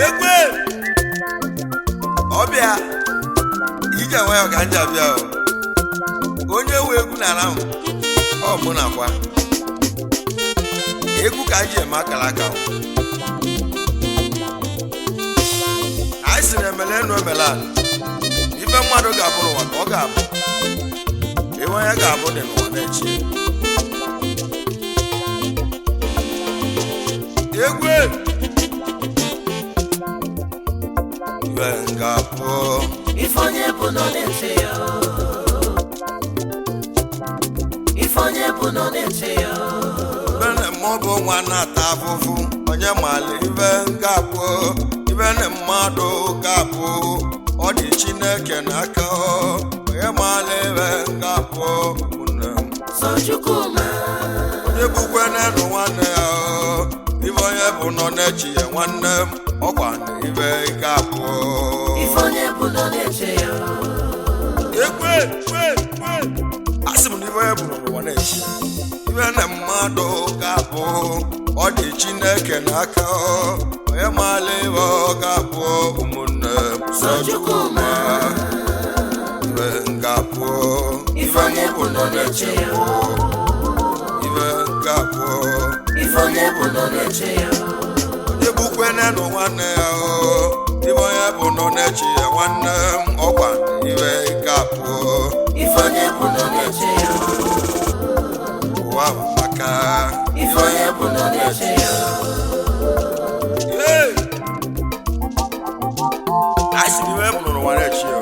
Egwe ọbịa ije nwayọ ka nja bịa o. Onye nwe egwu n'ala ahụ ọ mụ na kwa egwu ka ji eme akara aka o. Anyị sị na emele enu emele ala, ife mmadụ ga-abụ n'ụwa ka ọ ga-abụ, iwe onye ga-abụ dị n'ụwa na-echi. Egwe iwe ga-abụ. Ife onye bụ nọ na-eche ya. Ife onye bụ nọ na-eche ya. Ibene mmadụ nwa na-ata afụfụ, onye mala ibe ga-abụ, ibene mmadụ ga-abụ, ọ dị Chineke n'aka, onye mala ibe ga-abụ, ụmụnne m. Sọ Chukwuma. Onye bụkwa n'elu nwanne ya, ibe onye bụ nọ na-echi ya nwanne m, ọkwa na ibe ga-abụ. Ife onye bụ nọ na-eche ya. Ekwe kwe kwe, asị m na ibe onye bụ nọ n'ụwa na-echi ya. Ibe na mmadụ ga-abụ, ọ dị Chineke n'aka, onye maala ibe ọ ga-abụ, ụmụnne m. Sọ Chukwuma. Ibe ga-abụ. Ife onye bụ nọ na-eche ya. Ibe ga-abụ. Ife onye bụ nọ na-eche ya. Onye bụkwe n'elu nwanne ya, ibe onye bụ nọ na-echi ya nwanne m, ọkwa na ibe ga-abụ. Ife onye bụ nọ na-eche ya. Ụwa bụ maka. Ife onye bụ nọ na-eche ya. Hey! Anyị sị na ibe bụ n'ụwa na-echi ya.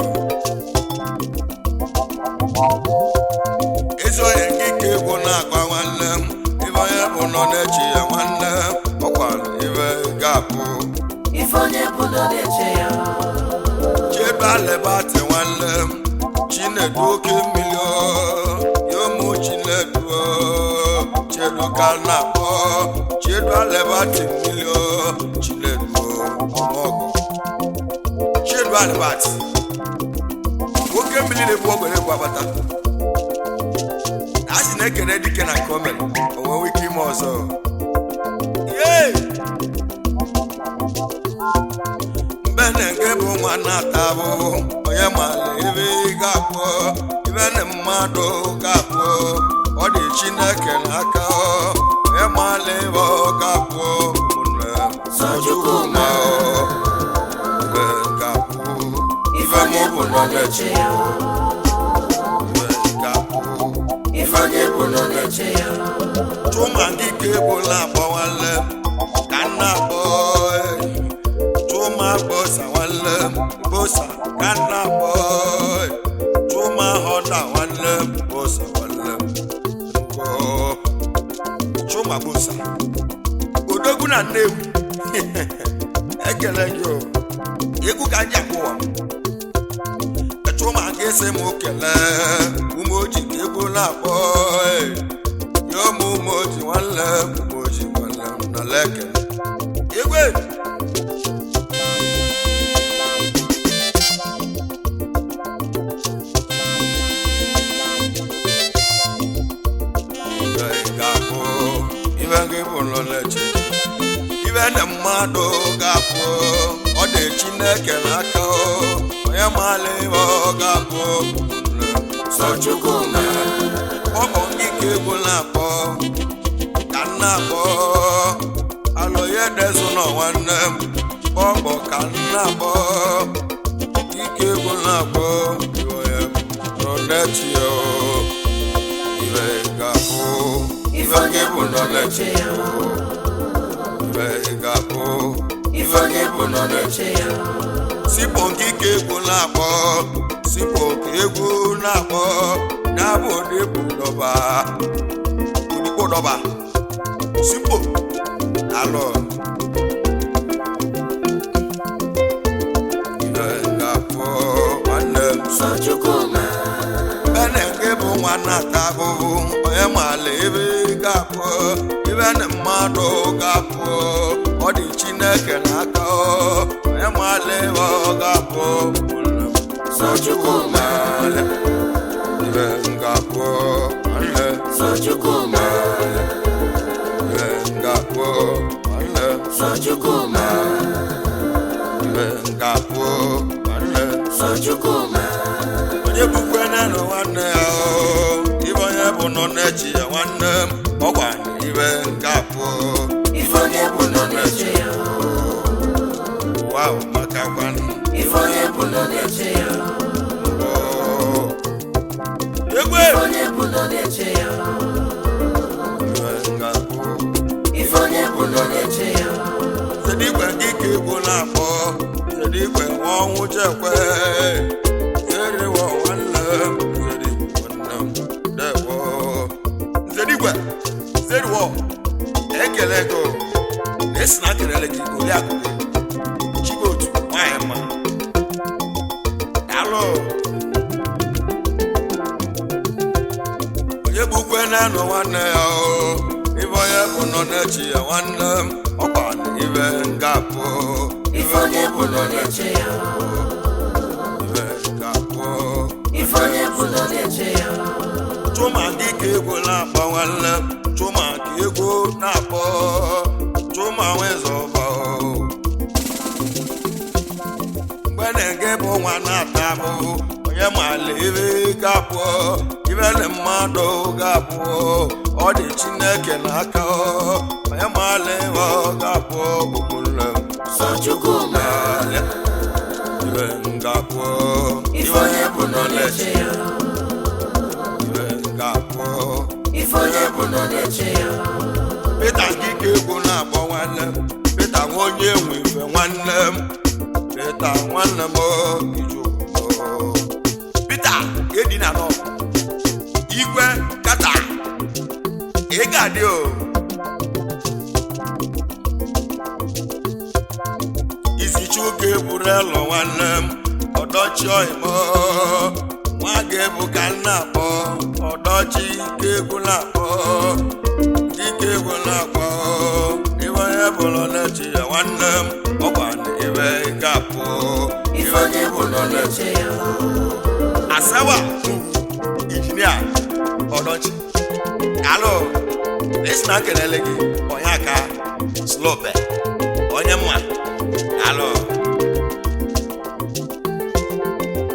Ezi onye nke ike egwu na-agba nwanne m, ibe onye bụ nọ na-echi ya nwanne m, ọkwa ibe ga-abụ. Ife onye bụ nọ na-eche ya. Chebalebati nwanne m, Chinedu oke mmiri o, ya ụmụ Chinedu o, Chedu ka na-akpọ Chedu alebati mmiri o, Chinedu o, ọmọgọ. Chedu alebati oke mmiri na-ebu ogbe na-ebu agbata. A sị na-ekene dike na nke o mere, o nwee ike ime ọzọ. Yee! Mbene nke bụ nwa na-ata ahụhụ, onye maala ebe ị ga-abụ, ibe na mmadụ ga-abụ, ọ dị Chineke n'aka, onye maala ebe ọ ga-abụ, ụmụnne m. Sọ Chukwuma. Ibe ga-abụ. Ife onye bụ nọ na-eche ya. Ibe ga-abụ. Ife onye bụ nọ na-eche ya. Chuma gị ka egwu na-akpọ nwanne m, ka nna akpọ Chuma bosa nwanne m, bosa ka nna akpọ Chuma Honda nwanne m, bosa nwanne m. Ngwo. Chuma bosa odogwu na Nnewi, ekele gị o. Egwu ka nji akpụ ụwa m. Chuma gị sị m kelee ume oji ka egwu na-akpọ ya ụmụ umeoji nwanne m, umeoji nwanne m na leke igwe. Ibe ga-abụ, ibe gị bụ nọ na-eche, ibe na mmadụ ga-abụ, ọ dị Chineke n'aka, onye maala ibe ọ ga-abụ. Sọ Chukwuma. Ọ bụ ndị ka egwu na-akpọ ka m na-akpọ alụye dezu nọ nwanne m, kpọbọ ka m na-akpọ ike egwu na-akpọ iwe ya nọ na-echi ya o. Iwe ga-abụ. Ife onye bụ nọ na-eche ya. Iwe ga-abụ. Ife onye bụ nọ na-eche ya. Sipo nke ike egwu na-akpọ, sipo ka egwu na-akpọ na-abụ ụdịkpụdọba ụdịkpụdọba sipo alụ. Ibe ga-abụ nwanne m. Sọ Chukwuma. Bene nke bụ nwa na-ata ahụhụ, onye maala ebe ga-abụ, ibe na mmadụ ga-abụ, ọ dị Chineke n'aka, onye maala ebe ọ ga-abụ, ụmụnne m. Sọ Chukwuma. Ibe ga-abụ nwanne. Sọ Chukwuma. Ibe ga-abụ nwanne. Sọ Chukwuma. Ibe nga-apụ nwanne. Sọ Chukwuma. Onye bukwe n'elu nwanne ya o, ibe onye bụ nọ n'echi ya nwanne m, ọkwa ibe nga-apụ. Ife onye bụ nọ na-eche ya. Ụwa ahụ maka kwanụ. Ife onye bụ nọ na-eche ya. Egwe. Ife onye bụ nọ na-eche ya. Ibe nga-apụ. Ife onye bụ nọ na-eche ya. Kedu igwe gị ka egwu na-akpọ? Kedu igwe nwa ọnwụ chekwe? Eriwo nwanne m, Nzedi nwanne m, dewo. Nzedigwe, Nzediwo, ekele gị o. Esi na kelele gị oriakụ gị. Chigotu, nwanyị mma. Daalụ. Onye bukwe na-anụ nwanne ya o, ibe onye bụ nọ n'echi ya nwanne m, ọkwa ibe nga-apụ. Ife onye bụ nọ na-eche ya. Ibe nga-apụ. Ife onye bụ nọ na-eche ya. Chụma gị ka egwu na-akpọ nwanne m, chụma ka egwu na-akpọ, chụma nwezọba o. Mgbe na-ege bụ nwa na-ata ahụhụ, onye maala ibe ga-apụ, ibe na mmadụ ga-apụ, ọ dị Chineke n'aka o. Onye maala ibe ọ ga-apụ, ụmụnne m. Sọ Chukwuma. Alịa, ibe nga-apụ. Ife onye bụ nọ na-eche ya. Ibe nga-apụ. Ife onye bụ nọ na-eche ya. Pita ngike egwu na-akpọ nwanne m, Pita nwa onye nwe ife nwanne m, Pita nwanne m o, Ijeukwu o. Pita edina nọ igwe kata ị ga-adị o. Izichuka egwuru elọ nwanne m, ọdọchi oimo nwa ga-ebu ka m na-akpọ, ọdọchi ike egwu na-akpọ, ike egwu na-akpọ, ibe onye bụrụ n'echi ya nwanne m, ọkwa ibe ga-apụ. Ife onye bụ nọ na-eche ya. Asawa injinia ọdọchi alụ esi na nkelele gị onye aka slope onye mma alụ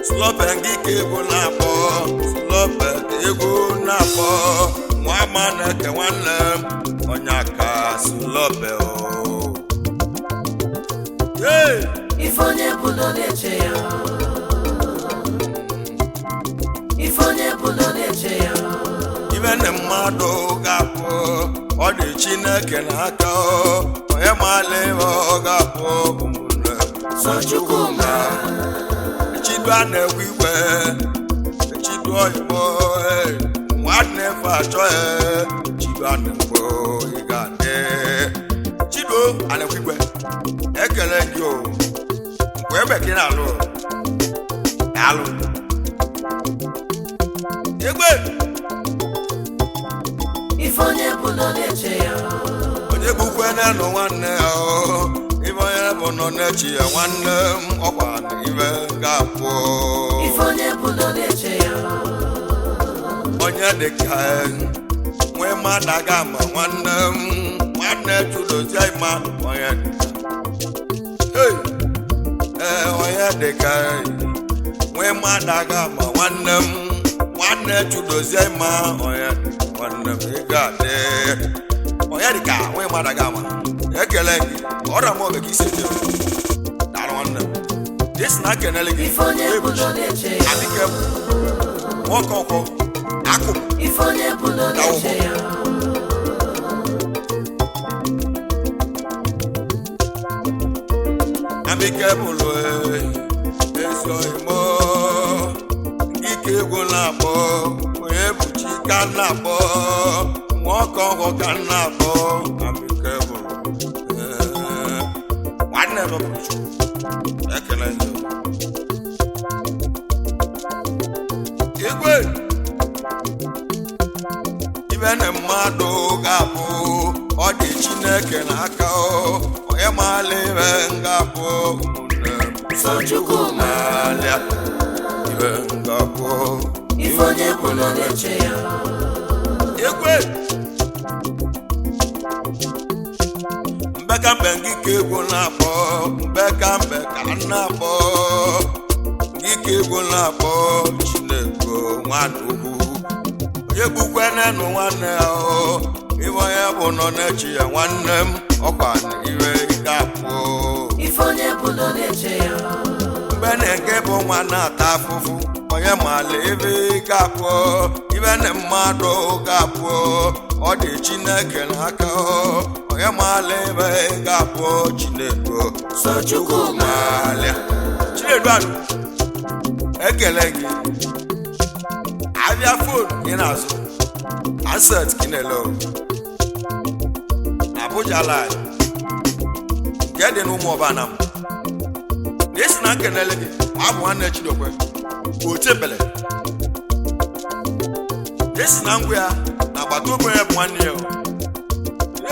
slope gị ka egwu na-akpọ, slope ka egwu na-akpọ, nwa ma na-eke nwanne m, onye aka slope o. Hey! Ife onye bụ nọ na-eche ya. Ife onye bụ nọ na-eche ya. Ibe na mmadụ ga-apụ, ọ dị Chineke n'aka o. Onye maala ihe ọ ga-apụ, ụmụnne. Sọ Chukwuma. Chidu a na-ekwe igwe, Chidu oyibo, nwanne fe achọ ya, Chidu a na-ekwe ị ga-adị. Chidu a na-ekwe igwe, ekele gị o, mgbe ebe ka ị na-alụ o, daalụ. Egwe! Ife onye bụ nọ na-eche ya. Onye bukwe n'elu nwanne ya o, ibe onye bụ nọ n'echi ya nwanne m, ọkwa ibe ga-apụ. Ife onye bụ nọ na-eche ya. Onye dịka nwee mmadụ aga ama nwanne m, nwanne chudozie ma onye dịka. Hey! Ee, onye dịka nwee mmadụ aga ama nwanne m, nwanne chudozie ma onye dịka nwanne m, ị ga-adị. Onye dịka nwee mmadụ aga ama, ekele gị ọrịa m obe ka isi eche daalụ nwanne m. Isi na kenele gị. Ife onye bụ nọ na-eche ya. Adịke nwoke ọkwọ akụ. Ife onye bụ nọ na-eche ya. Amike bụlụ ezi oimo ike egwu na-akpọ, onye bụ chi ka m na-akpọ, nwoke ọgwụ ka m na-akpọ, Amike bụlụ. Ee, nwanne m bụ Chukwu, ekele gị. Igwe ibe na mmadụ ga-abụ, ọ dị Chineke n'aka o. Onye maala ibe nga-abụ, ụmụnne m. Sọ Chukwuma. Alịa, ibe nga-abụ. Ife onye bụ nọ na-eche ya. Egwe mbeka. Mbekambe gị ka egwu na-akpọ, mbekambe ka m na-akpọ, gị ka egwu na-akpọ. Chinedu nwanne ukwu, onye gbukwene nụ nwanne ya o. Ibe onye bụ nọ na-echi ya, nwanne m, ọkwa na iwe ga-apụ. Ife onye bụ nọ na-eche ya. Mgbe na-eke bụ nwa na-ata afụfụ, onye maala ebe ga-apụ, ibe na mmadụ ga-apụ, ọ dị Chineke n'aka. Onye maala ebe ga-apụ, Chinedu. Sọ Chukwu ma. Malịa Chinedu anụ ekele gị. Abịa phone ị na-azụ asset ka ị na-ele o. Abuja line nke dị n'ụmụ ọbana m na-esi na nkenele gị. Abụ nwanne Chidokwe Ochebele esi na ngwa ya na agbata obi onye bụ nwanne ya o.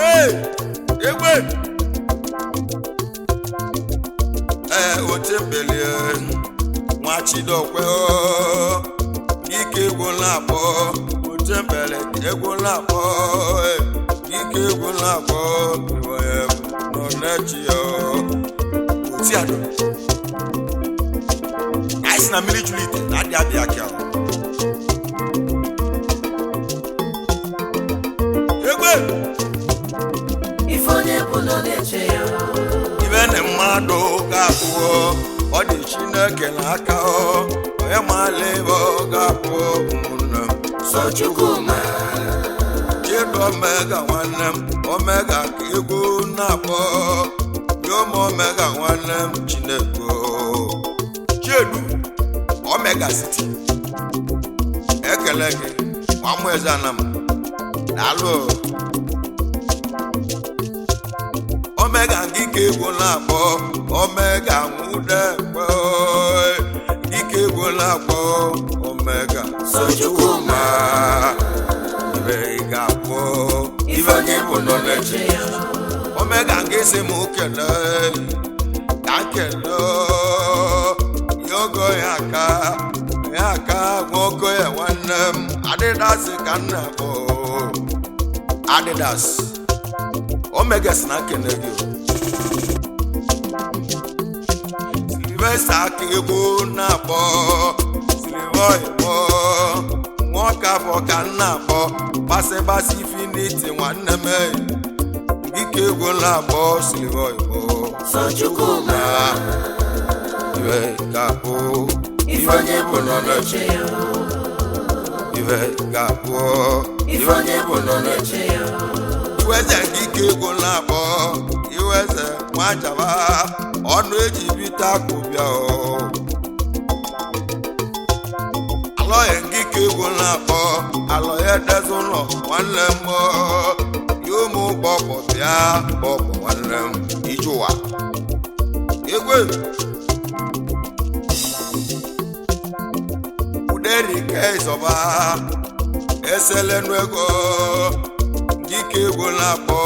Ee, egwe ee, Ochebele nwa Chidokwe o, ike egwu na-akpọ. Ochebele egwu na-akpọ, ee, ike egwu na-akpọ. Iwe ya bụ nọ na-echi ya o. Otiado anyị si na mmiri juru ite na adị abịa akịa egwe. Ife onye bụ nọ na-eche ya. Ibe na mmadụ ga-abụọ, ọ dị Chineke n'aka. Onye maala ebe ọ ga-abụ, ụmụnne m. Sọ Chukwu ma. Chidu Omega nwanne m, Omega ka egwu na-akpọ. Yom Omega nwanne m, Chineke. Chiedu Omega City ekele gị. Nwamụ eze anam, daalụ. Omega gị ka egwu na-akpọ. Omega nwudekwe gị ka egwu na-akpọ. Omega. Sọ Chukwu ma. Ibe ị ga-abụ Ife ibe onye gị bụ bụ nọ nọ na-eche na-eche ya. Omega gị sị m kelee ka kelee ya ogo ya aka ya aka nwoke ya nwanne m. Adidas ka m na-akpọ Adidas. Omega si na nkene gị o. Silvester aka egwu na-akpọ. Silvoibo nwoke afọ ka m na-akpọ. Gbasị gbasị Infinity nwanne m, dike egwu na-akpọ Silvoibo. Sọ Chukwu ma. Iwe ga-abụ Ife onye bụ nọ na-eche ya. Iwe ga-abụ Ife onye bụ nọ na-eche ya. Iweze dike egwu na-akpọ. Iweze nwajaba ọnụ eji bite akụ bịa o. Alọghị ngike egwu na-akpọ. Alọghị edezi ụlọ nwanne m o. Ya ụmụ gbọgbọ bịa gbọgbọ nwanne m ijụwa egwe uderike ịzọba eselenu ego ngike egwu na-akpọ.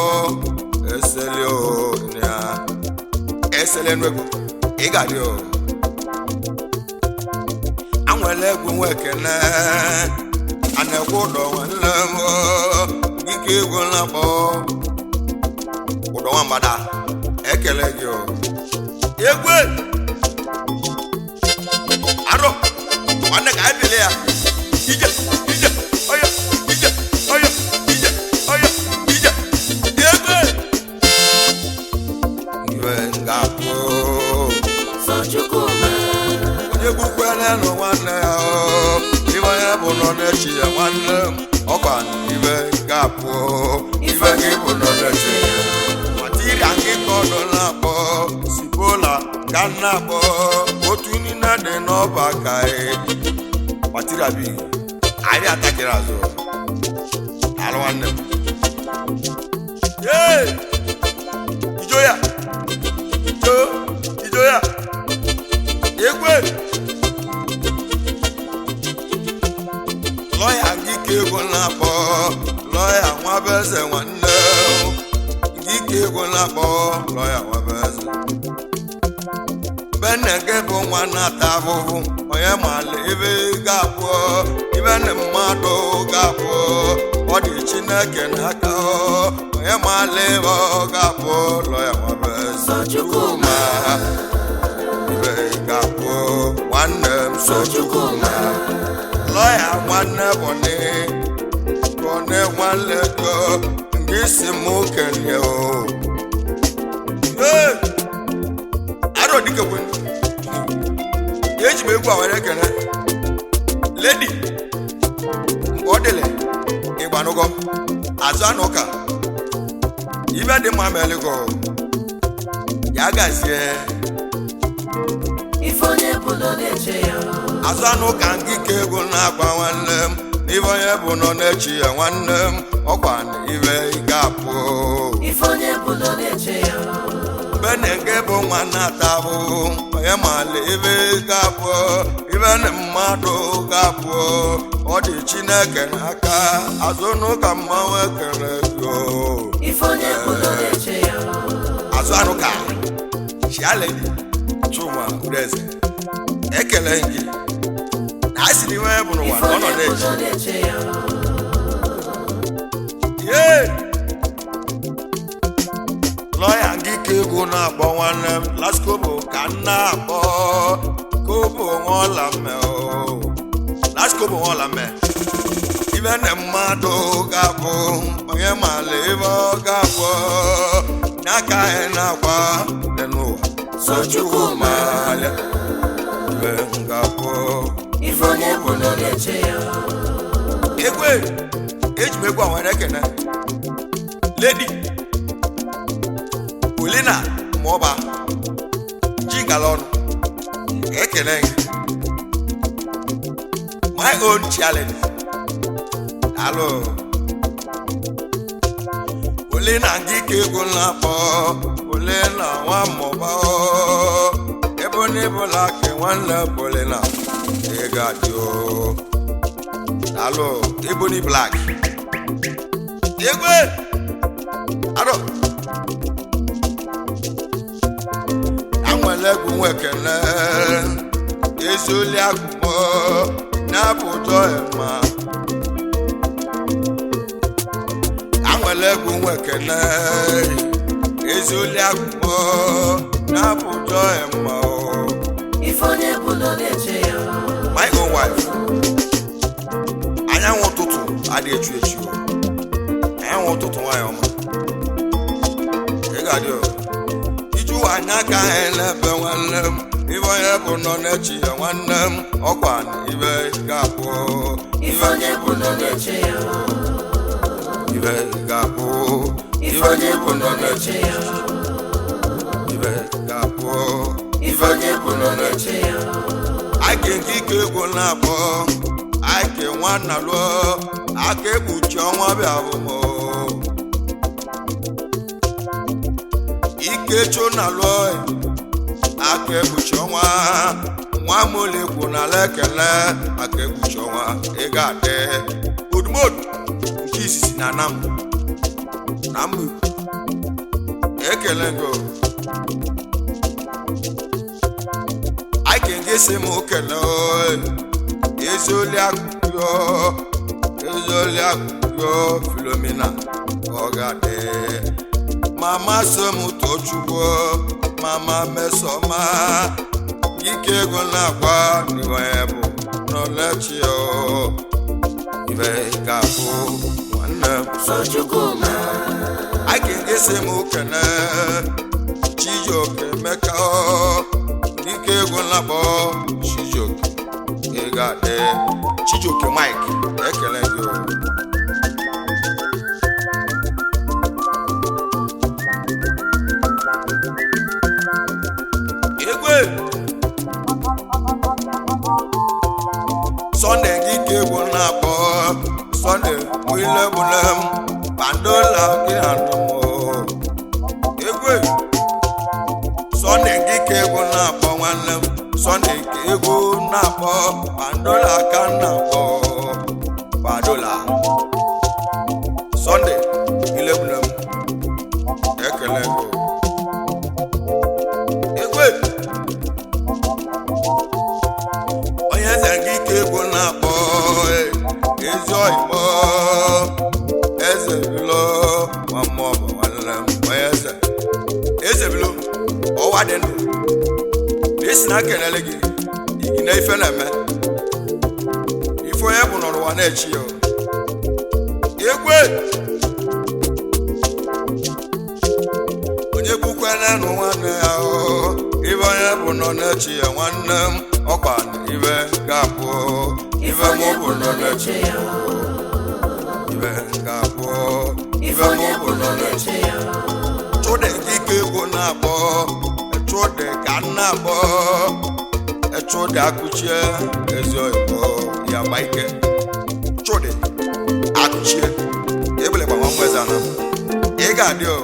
Esele o ya eselenu ego ị ga-adị o. Anwele egwu nwa ekene anekwu ụdọ nwanne m o, dike egwu na-akpọ ụdọ nwambada ekele gị o. Egwe arọ nwanne ka anyị bili ya. Ije ije ọyọ ije ọyọ ije ọyọ ije egwe iwe ga-apụ. Sọ Chukwu ma. Onye gbukwere nụ nwanne ya o, ibe onye bụ nọ na-echi ya nwanne m, ọkwa ibe ga-apụ. Ife ibe onye gị bụ bụ nọ nọ na-eche na-echi ya. Matiria nkịta ọdụ na-akpọ sibola ka m na-akpọ otu niile dị n'ọba ka ị matiria bi anyị atakịrị azụ alụ nwanne m. Yee! Ijo ya ijo ijo ya egwe lọya ngike egwu na-akpọ. Lọya nwabeze nwanne ngike egwu na-akpọ. Lọya nwabeze bene nke bụ nwa na-ata ahụhụ, onye maala ebe ga-abụ, ibe na mmadụ ga-abụ, ọ dị Chineke n'aka. Onye maala ebe ọ ga-abụ lọya nwebe Sochukwuma. Ibe ga-abụ nwanne m Sochukwuma. Lọya nwanne bọni bọni nwanne go nke isi m kenye o. Ee, arọ dike kwe eji m egwu a were ekele ledi mgbe ọ dịlị ịgbanụgọ azụ anụ ụka ibe dị mma melịgọ ya gazie. Ife onye bụ nọ na-eche ya. Azụ anụ ka nkike egwu na-agba nwanne m n'ibe onye bụ nọ na-echi ya nwanne m ọkwa na ibe ị ga-apụ. Ife onye bụ nọ na-eche ya. Bene nke bụ nwa na-ata bụ onye maala ibe ị ga-apụ ibe na mmadụ ga-apụ ọ dị Chineke n'aka azụ n'ụka mmanwụ ekele go. Ife onye bụ nọ na-eche ya. Azụ anụ ka chialedi Chuma Udeze ekele gị na a sị na iwe bụ n'ụwa Ife na ọ nọ onye bụ na-echi. nọ na-eche ya. Ye! Lọya ngike egwu na-akpọ nwanne m laskobo ka m na-akpọ kobo nwaọla mme o laskobo nwaọla mme ibe na mmadụ ga-abụ onye maala ebe ọ ga-abụ n'aka anyị na-akwa dị n'ụwa Sochukwuma. maala ibe m ga-abụ. Ife onye bụ nọ na-eche ya. Egwe eji m egwu a nwere ekene ledi Polina Mọba ji ngala ọnụ ekene gị my own challenge alo Polina ngike egwu na-akpọ Polina nwa mọba ebe n'ebula ke nwanne Polina ị ga-adị o. Alo, Ebony Black. Egwe! Aro! Anwele egwu nwekele, ezoli akụkọ, na-abụjọ ema. Anwele egwu nwekele, ezoli akụkọ, na-abụjọ ema o. Ife onye bụ nọ na-eche ya. My own wife. Anyanwụ ụtụtụ adịghị echu echu o. Anyanwụ ụtụtụ nwanyị ọma ị ga-adị o. Iju anya ka anyị na-ebe nwanne m ibe onye bụ nọ na-echi ya nwanne m ọkwa na ibe ga-abụ. Ife onye bụ nọ na-eche ya. Ibe ga-abụ. Ife onye bụ nọ na-eche ya. Ibe ga-abụ. Ife onye bụ nọ na-eche ya. Ake nkike egwu na-akpọ ake nwanna lụọ aka ekpuchi ọnwa bịa bụ m ikechu na lụọ aka ekpuchi ọnwa nwa mụlekwu na ala ekele aka ekpuchi ọnwa ị ga-adị odumodu nke izizi na anam na mma ekele go ake nke si m kele ezoli akụkọ ezoli akụkọ Filomena ọ ga-adị mama so m tochukwu mama mesoma ike ego na-agwa n'iwe bụ n'ọlọchi o ibe ga-abụ nwanne m. Sochukwuma. Ake nke si m kele Chijioke Emeka ike egwu na-akpọ Chijioke ị ga-adị Chijioke Mike ekele gị o. Egwe Sunday gị ka egwu na-akpọ Sunday wile gbule m bandola gị na ndụ m o. Egwe Sunday gị ka egwu na-akpọ nwanne m Sunday ka egwu na-akpọ bandola ka m na-akpọ bandola Sunday ile gbule m ekele gị o. Egwe onye eze gị ka egwu na-akpọ ezi oyimo eze bilo nwamọba Ụwa dị ndụ na isi na kenele gị igine ife na-eme ife onye bụ nọ n'ụwa na-echi ya egwe onye gbukwere nụ nwanne ya o ife onye bụ nọ na-echi ya nwanne m ọkwa na ife ga-abụ ife mụ bụ nọ na-echi ya ife ga-abụ ife onye bụ nọ na-eche ya Chụdị ike egwu na-akpọ chụdị ka m na-akpọ chụdị akụchie ezi oyibo ya gba ike chụdị akụchie ebelekwa nwa nweze na ị ga-adị o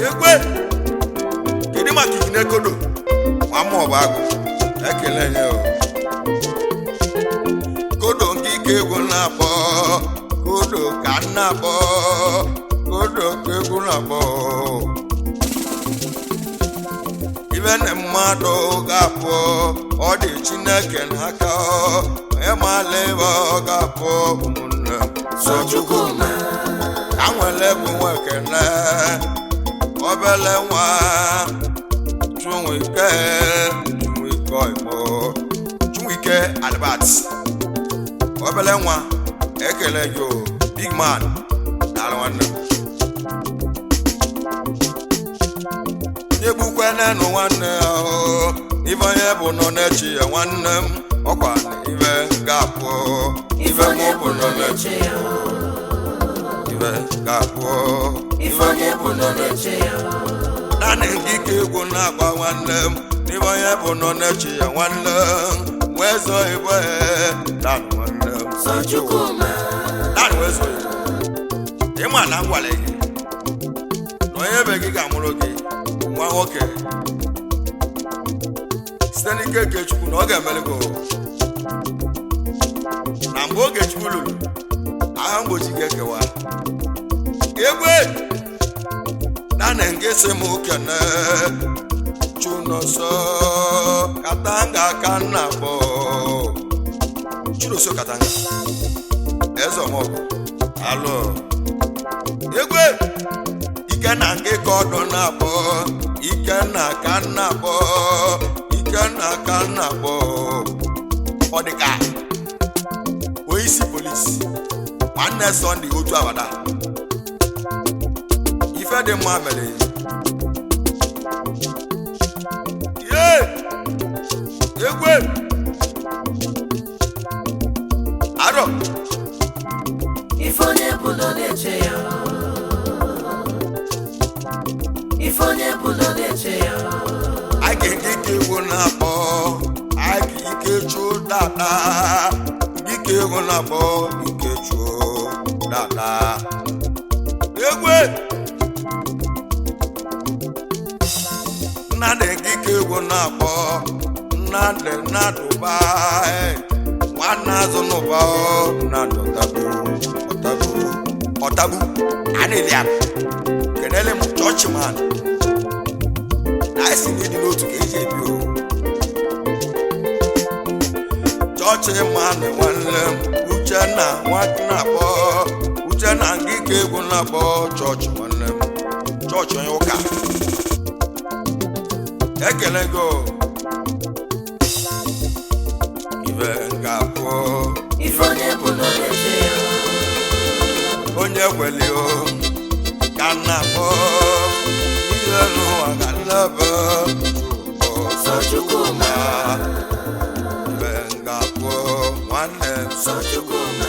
egwe kedu maka ikine kodo nwa ma ọ bụ agụ ekele nye o kodo nke ike egwu na-akpọ kodo ka m na-akpọ kodo ka egwu na-akpọ ibe na mmadụ ga-apụ ọ dị Chineke n'aka onye maala ebe ọ ga-apụ ụmụnne m. Sọ Chukwuma Ka nwere bụ nwekene obele nwa Chinwike Chinwike Igbo Chinwike Albert obele nwa ekele gị o big man daalụ nwanne m. Onye gbukwene nụ nwanne ya o ife onye bụ nọ na-echi ya nwanne m ọkwa na ife ga-apụ ife onye bụ nọ na-eche ya ife ga-apụ ife onye bụ nọ na-eche ya naanị nke ike egwu na-agba nwanne m n'ife onye bụ nọ na-echi ya nwanne m wee zọọ igbe naanị nwanne m Sọ Chukwuma naanị wee zọọ igbe ịma na m gwara gị na onye be gị ga-amụrụ gị nwa nwoke site n'ike nke Chukwu na ọ ga-emere gị ụwa. Na mgbe oge Chukwu lụrụ agha mgbochi ga-ekewa egwe naanị nke si m kene Chunoso Katanga ka nna kpọ Chunoso Katanga eze ọmọgọ alụ egwe ike na nke ka ọdụ na-akpọ ike na ka nna kpọ ike na ka nna kpọ ọ dị ka onye isi polisi nwanne Sọnde otu abada ife dị mma mere ye egwe arọ ife onye bụ nọ na-eche ya ife onye bụ nọ na-eche ya aka ike egwu na-akpọ aka ike chuo dada ike egwu na-akpọ ike chuo dada egwe nnadị ike egwu na-akpọ nnadị nnadụba nwanne azụ n'ụba nnadị ọtagbu ọtagbu ọtagbu anịlịa kenele m chọọchị man anyị si n'ịdị n'otu ka eji ebi o chọọchị mmanụ nwanne m Uchenna nwanne akpọ Uchenna ngịka egwu na-akpọ chọọchị nwanne m chọọchị onye ụka ekele gị o. Ibe ga-abụ ife onye bụ nọ na-eche ya onye kweli o ka nna akpọ ihe n'ụwa ka nlebe Sọ Chukwuma Ibe ga-abụ nwanne m Sọ Chukwuma.